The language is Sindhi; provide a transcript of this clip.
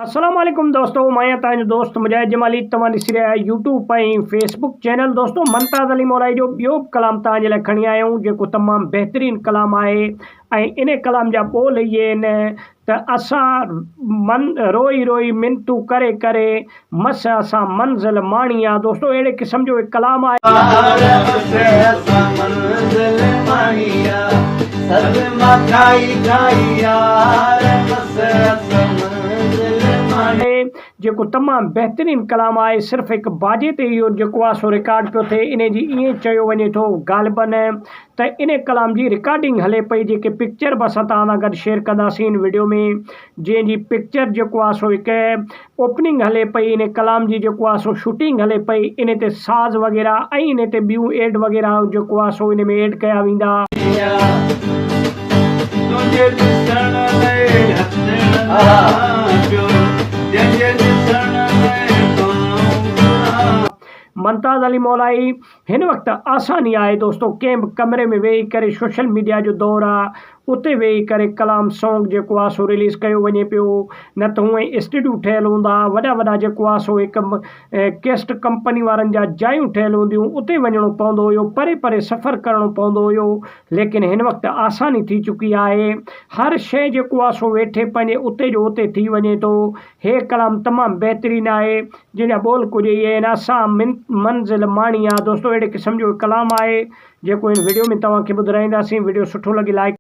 السلام عليڪم دوستو مان آهيان توهان جو دوست مجاهد جمالي توهان ڏسي رهيا آهيو يوٽيوب ۽ فيسبوڪ چينل دوستو ممتاز علي مولائي جو ٻيو به ڪلام توهان جي لاء کڻي آيا آهيون جيڪو تمام بهترين ڪلام آهي ۽ ان ڪلام جا ٻول اهي آهن ته اسان من روئي روئي منتون ڪري ڪري مس اسان منزل ماڻي آ دوستو اهڙي قسم جو هڪ ڪلام آهي. اسان منزل ماڻي آ صدما کائي کائي يار مس اسان منزل ماڻي. جيڪو تمام بهترين ڪلام آهي صرف هڪ باجي تي اهو جيڪو آ سو رڪارڊ پيو ٿئي انهي جي ائين چيو وڃي ٿو غالبن ته انهي ڪلام جي رڪارڊنگ هلي پئي جيڪي پڪچر به اسان توهان سان گڏ شيئر ڪنداسين هن وڊيو ۾ جنهن جي پڪچر جيڪو آ سو هڪ اوپننگ هلي پئي انهي ڪلام جي جيڪو آ سو شوٽنگ هلي پئي انهي تي ساز وغيره ۽ انهي تي ٻيون ايڊ وغيره جيڪو آ سو انهي ۾ ايڊ ڪيا ويندا. تنهنجي ڏسڻ لئه هٿڙن مان پيو جنهن جي ڏسڻ لئه پانئون گهران. ممتاز علي مولائي هن وقت آساني آهي دوستو ڪنهن به ڪمري ۾ ويهي ڪري سوشل ميڊيا جو دور آ اتي ويهي ڪري ڪلام سونگ جيڪو آ سو رليز ڪيو وڃي پيو نه ته هونئن اسٽوڊيو ٺهيل هوندا وڏا وڏا جيڪو آ سو هڪ ڪيسٽ ڪمپني وارن جا جايون ٺهيل هونديون اتي وڃڻو پوندو هيو پري پري سفر ڪرڻو پوندو هيو ليڪن هن وقت آساني ٿي چڪي آهي هر شئي جيڪو آ سو ويٺي پنهنجي اتي جو اتي ٿي وڃي ٿو هي ڪلام تمام بهترين آهي جنهن جا ٻول ڪجهه اهي آهن اسان منزل ماڻي آ دوستو اهڙي قسم جو ڪلام آهي جيڪو هن وڊيو ۾ توهان کي ٻڌرائينداسين وڊيو سٺو لڳي لائڪ.